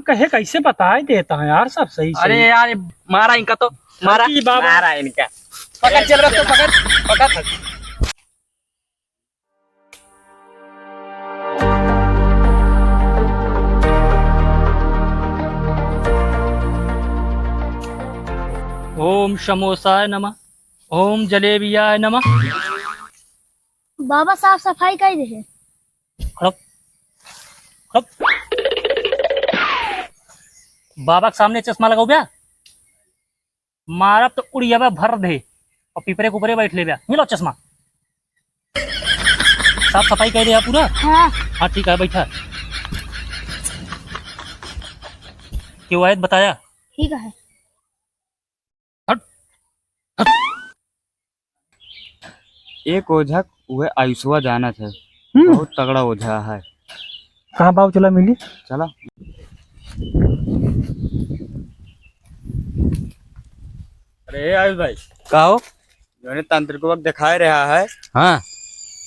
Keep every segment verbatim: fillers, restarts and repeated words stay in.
कहे कैसे बताए देता है यार, सब सही अरे सही। यार, मारा इनका तो, मारा, अरे बाबा। मारा इनका। पकड़, चल बस, तो पकड़, पकड़। ओम समोसाय नमः, ओम जलेबियाय नमः। बाबा, साफ सफाई कइ देहे। हड़प, हड़प। बाबा के सामने चश्मा लगाओ बे। मारब तो उड़ियाबे भर दे और पिपरे के ऊपरे बैठ लेबे। मिलो चश्मा। साफ सफाई कइ देहा पूरा? हाँ। हाँ, ठीक है, बैठा। क्यों आयत बताया? ठीक है। हट, हट। एक ओझा उहे आयुषवा जानत है, हम्म। बहुत तगड़ा ओझा है। कहाँ बाबू, चला मिली। चला। अरे आयुष भाई। का हो? जौने तांत्रिकवा के देखाए रहा है। हाँ।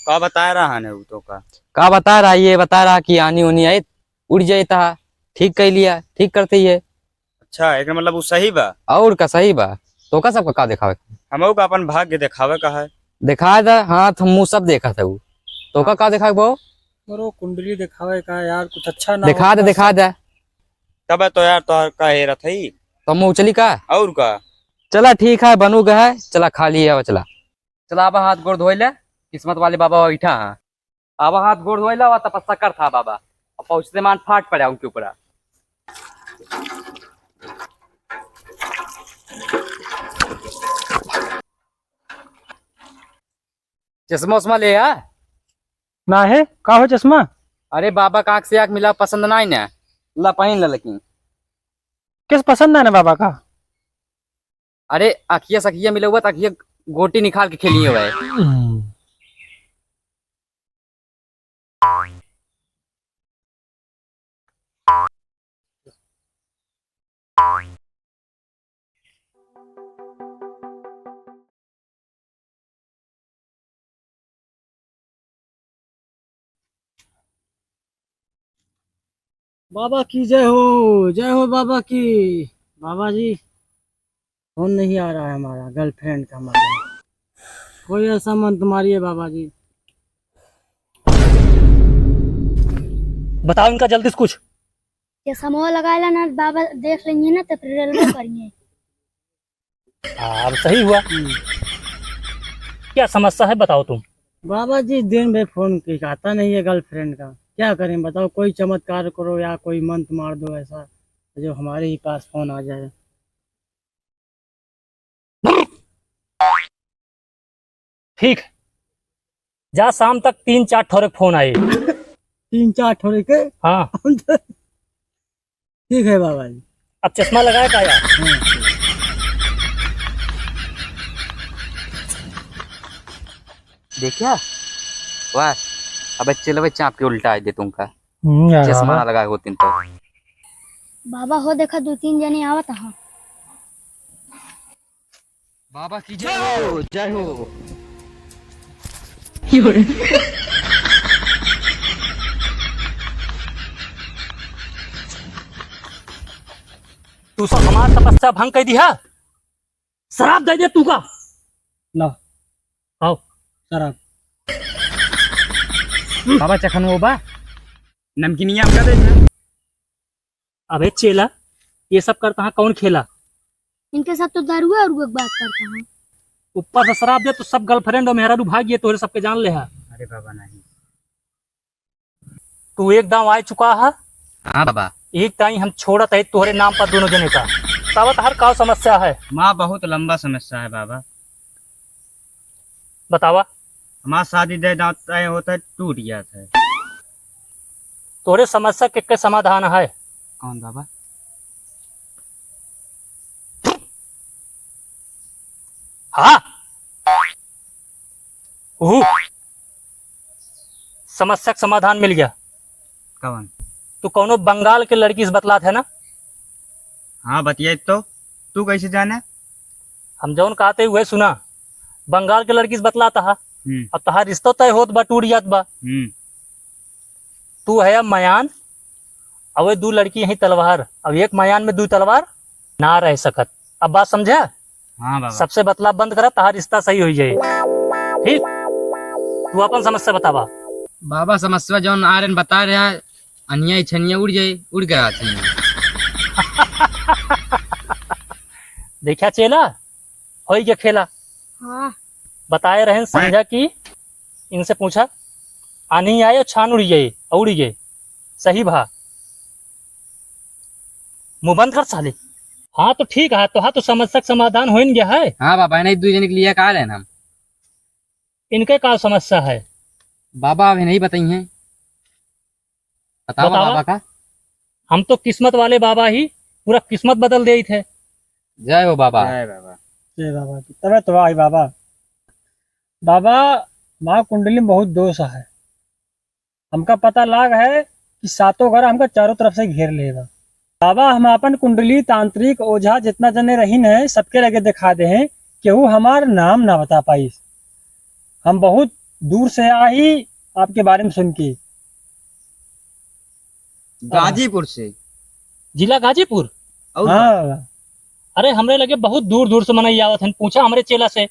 का बताए रहा है उ तो का? का बताए रहा, ये बताए रहा कि आनी ओनी आई, उड़ जाता, ठीक कइ लिया, ठीक करते ही है। अच्छा, एकर मतलब उ सही बा? और का सही बा? तोका सबका का देखावे का? हमहू का अपन भाग्य देखावे का है। देखा दे, हाथ मुंह सब देखत है उ। तोका का देखावे बा? हमरो कुंडली देखावे का यार, कुछ अच्छा ना देखा हो दे, तो देखा दे। तब तो यार तोहर का हेरत है। तो मुँह चली का? और का? चला ठीक है, बनू गए है, चला खा लिए, चला। चला अब हाथ गोड़ धोए ले, किस्मत वाले बाबा बैठा है। अब हाथ गोड़ धोइला, वह तपस्या करत हा बाबा। अब पहुँचते मान फाट पड़ा उनके ऊपर। चश्मा उश्मा ले आ। ना है, का हो चश्मा? अरे बाबा का आँख से आँख मिला पसंद ना है ना, ला पहिन ला लेकिन। किस पसंद ना है ना बाबा का? अरे, अखिया सखिया मिले हुआ, तो अखिया गोटी निकाल के खेलिए हुआ है। हम्म। बाबा की जय हो, जय हो बाबा की। बाबा जी, फोन नहीं आ रहा है हमारा, गर्लफ्रेंड का हमारा। कोई ऐसा मंत्र मारिए बाबा जी। बताओ इनका जल्दी से कुछ। ये समूह लगाएला ना बाबा, देख लेंगे ना तो फिर रेलवे करेंगे। हाँ, अब सही हुआ। हम्म। क्या समस्या है, बताओ तुम। बाबा जी, दिन भर फोन की आता नहीं है गर्लफ्रेंड का, क्या करें बताओ? कोई चमत्कार करो या कोई मंत्र मार दो ऐसा जो हमारे ही पास फोन आ जाए। ठीक, जा शाम तक तीन चार ठोरे फोन आए। तीन चार ठोरे के? हाँ। ठीक है बाबा जी। अब चश्मा लगाए का यार? हाँ। देखा? वाह, अबे चलवे चाप के उल्टा आए दे तुमका। हम्म, यार चश्मा बाबा। ना लगाए होतिन तो। बाबा हो देखा, दो तीन जने आवत हा। बाबा की जय हो, जय हो। तू सब हमार तपस्या भंग कर दिया, शराप दे दे तू का। ला। आओ। शराब। बाबा चखन वो बा। नमकीनिया हमका दे दे। अबे चेला, ये सब करता है कौन खेला? इनके साथ तो दारुआ और बात करता है। ऊपर से शराब दे तो सब गर्लफ्रेंड और मेहरारू भाग ये तोहरे सबके जान ले है। अरे बाबा नहीं। तू एक दांव आ चुका है। हाँ बाबा। एक दाई हम छोड़त है तोहरे नाम पर दोनों जने का। बतावा तोहर का समस्या है? माँ बहुत लंबा समस्या है बाबा। बतावा। हमार शादी दे दांव तय होता है, टूट गया था। तोहरे समस्या के, के समाधान है? कौन बाबा? हाँ। ओहू। समस्या का समाधान मिल गया। कवन? तू कौनो बंगाल के लड़की से बतलात है ना? हाँ, बतियाई तो। तू कैसे जाने? हम जौन कहते हुए सुना, बंगाल के लड़की से बतलाता हा। हम्म। अब तहार रिश्तो तय होत बा, टूट जात बा। हम्म। तू है अब मयान, अबे दू लड़की यहीं तलवार, अब एक मयान में दू तलवार ना रह सकत। अब बात समझा? हाँ बाबा। सबसे बतलाव बंद करा, तहार रिश्ता सही होइ जाए। ठीक, तू अपन समस्या बतावा। बाबा, समस्या जौन आर्यन बता रहा है, अनिया इछनिया उड़ जाए, उड़ गया थी। देखा चेला, होई के खेला। हाँ। बताए रहन संझा की, इनसे पूछा, आनी आए और छान उड़ी गए, उड़ी गए। सही भा। मुंह बंद कर साले। हाँ तो ठीक है, तो हाँ तो समस्या का समाधान होइन गया है। हाँ बाबा, नहीं दू जने के लिए कहा रहे हम। इनके का समस्या है? बाबा अभी नहीं बताई हैं। बताओ बतावा। बाबा का। हम तो किस्मत वाले बाबा ही पूरा किस्मत बदल देइत है। जय हो बाबा। जय बाबा। जय बाबा की। तबे तो आई बाबा। बाबा, हमार कुंडली में बहुत दोष है। हमका पता लाग है कि सातों घर हमका चारों तरफ से घेर लेबा। बाबा, हम आपन कुंडली, तांत्रिक, ओझा जितना जने रहीन है, सबके लगे देखा दे हैं, केहू हमार नाम ना बता पाइस। हम बहुत दूर से आई आपके बारे में सुन के। गाजीपुर से। जिला गाजीपुर? और हाँ। अरे, हमरे लगे बहुत दूर दूर से मनई आवत हन। पूछा हमरे चेला से,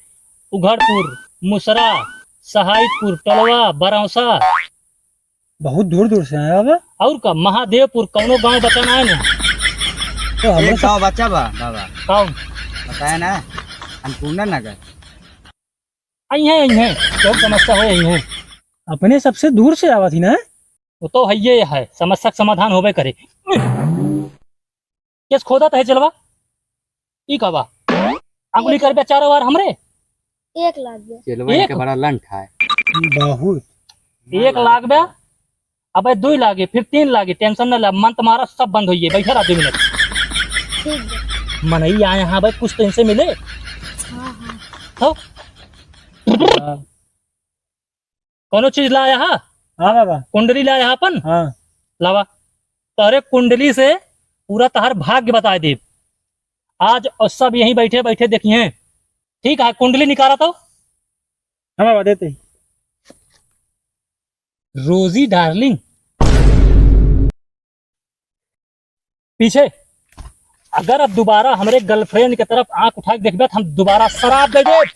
उघड़पुर, मुसरा, सहाइतपुर, टोलवा, बरौसा। बहुत दूर दूर से आए बाबा। और का, महादेवपुर, कौनो गांव बचा ना है ना। तो हमरे एक सब गांव बचा बा बाबा। कौन? बताया ना, अन्नपूर्णा नगर। आई हैं, आई हैं, बहुत समस्या है, आई हैं। अपने सबसे दूर से आवत ही ना। वो तो है, ये है, समस्या का समाधान होबे करे। केस खोदत है चेलवा? ई का बा? अंगुली करबे चारों बार हमरे? एक लाग गया। चेलवा एक? इनके बड़ा लंठ है। बहुत। एक लाग बे, अबे दुई लागे, फिर तीन लागे, tension न ले, मन तुम्हारा सब बंद होइए, बैठा रहा दो मिनट। ठीक बा। मनई आए हैं भाई, कुछ तो इनसे मिले। हाँ, हाँ। हो? हाँ। कौनो चीज लाया हा? हाँ बाबा। कुंडली लाया हा अपन? हाँ। लावा। तोहरे कुंडली से पूरा तहार भाग्य बताए देब आज, और सब यहीं बैठे बैठे देखिए। ठीक है, कुंडली निकाला तो। हाँ बाबा, देते ही। रोजी डार्लिंग, पीछे, अगर अब दोबारा हमरे girlfriend के तरफ आंख उठा के देखबे, तो हम दोबारा शराब दे देब।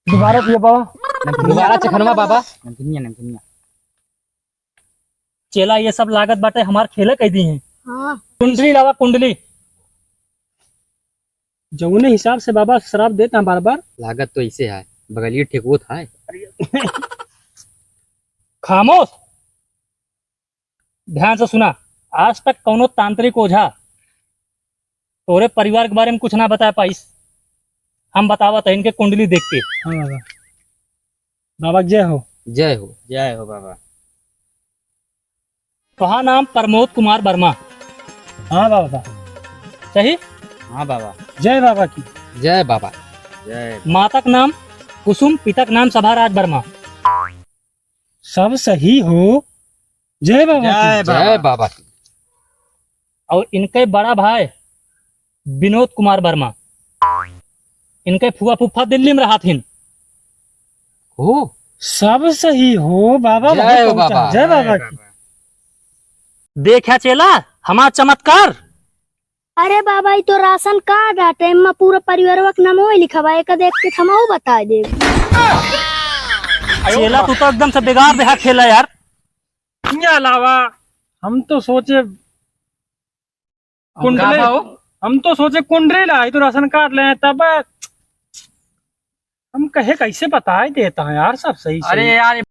दोबारा पिए बाबा। नमकीनिया। दोबारा चखनवा बाबा। नमकीनिया, नमकीनिया। चेला, ये सब लागत बाटे हमार खेले कई दी हैं। हाँ। कुंडली लावा, कुंडली। जौने हिसाब से बाबा शराब देता है बार बार। लागत तो ऐसे है, बगलिए ठेकुओ था है। खामोश। ध्यान से सुना, आज तक कौनो तांत्रिक ओझा तोरे परिवार के बारे में कुछ ना बता पाइस। हम बतावत है इनके कुंडली देख के। हाँ बाबा। बाबा जय हो। जय हो। जय हो बाबा। तोहार नाम प्रमोद कुमार वर्मा। हाँ बाबा। सही? हाँ बाबा। जय बाबा की। जय बाबा। जय। माता का नाम कुसुम, पिता का नाम सभाराज वर्मा। सब सही हो। जय बाबा की। जय बाबा। जय बाबा की। और इनके बड़ा भाई विनोद कुमार वर्मा, इनके फुआ फूफा दिल्ली में रहत हिन। हो। सब सही हो बाबा, जय बहुत हो ऊंचा। बाबा। जय बाबा की। देखा चेला, हमार चमत्कार। अरे बाबा, ई तो राशन कार्ड आटे, एम्मा पूरा परिवारवा के नामो लिखा बा, एका देख के हमहू बताए देब। चेला, तू तो एकदम से बिगाड़ दे हा खेला यार। इनके अलावा हम तो सोचे कुंडली, का बा हो? हम तो सोचे कुंडली ला, ई तो राशन कार्ड ले आए, तब हम कहे कैसे बताए देता है यार, सब सही अरे सही। यार,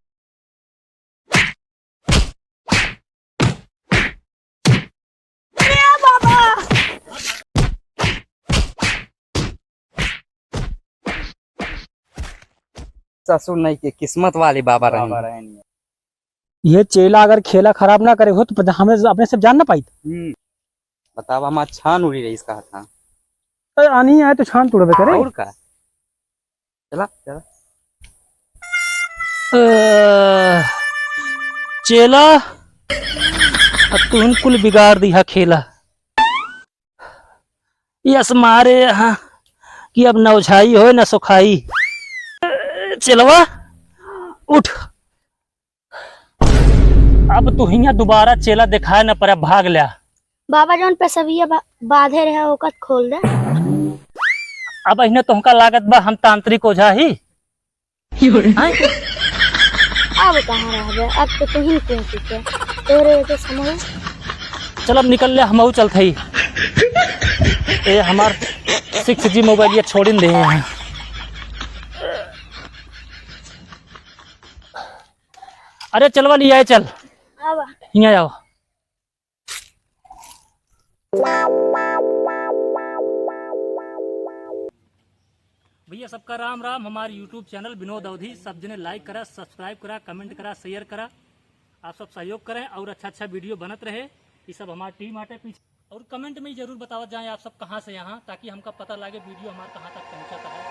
ससुर नहीं के किस्मत वाले बाबा बाबा रहेन। रहेन। ये चेला अगर खेला खराब ना करे होत, तो हमें अपने से जान ना पाइत। हम्म। बतावा, हमार छान उड़ी रही इसका हाथ। अरे, आनी आए तो छान तुड़बे करे। और का? चला, चला। अ, चेला, अब तुहन कुल बिगाड़ दिहा खेला। यस मारे यहाँ कि अब न ओझाई होए न सोखाई। चेलवा, उठ। अब तू हियाँ दोबारा चेला देखाए न पड़े, भाग ल्या। बाबा, जौन पेशबिया बा-, बांधे रहे, ओकर खोल दे। अब अहिने तोहका लागत बा हम तांत्रिक ओझा ही? आँय? अब कहाँ रहबे, अब तो तुहिन कुछ के तोरे वजह से हमहू। चल, अब निकल ले, हमहू चलत हई। ए, हमार सिक्स जी मोबाइल ये छोड़िन दे हैं। अरे चलवा लिया है, चल। आवा। हियाँ आओ। भैया, सबका राम राम। हमार YouTube चैनल विनोद अवधी, सब जने like करा, subscribe करा, comment करा, share करा। आप सब सहयोग करें और अच्छा अच्छा वीडियो बनत रहे। ये सब हमार टीम आटे पीछे। और comment में जरूर बतावत जाएं आप सब कहाँ से यहाँ, ताकि हमका पता लागे वीडियो हमार कहाँ तक पहुँचत है।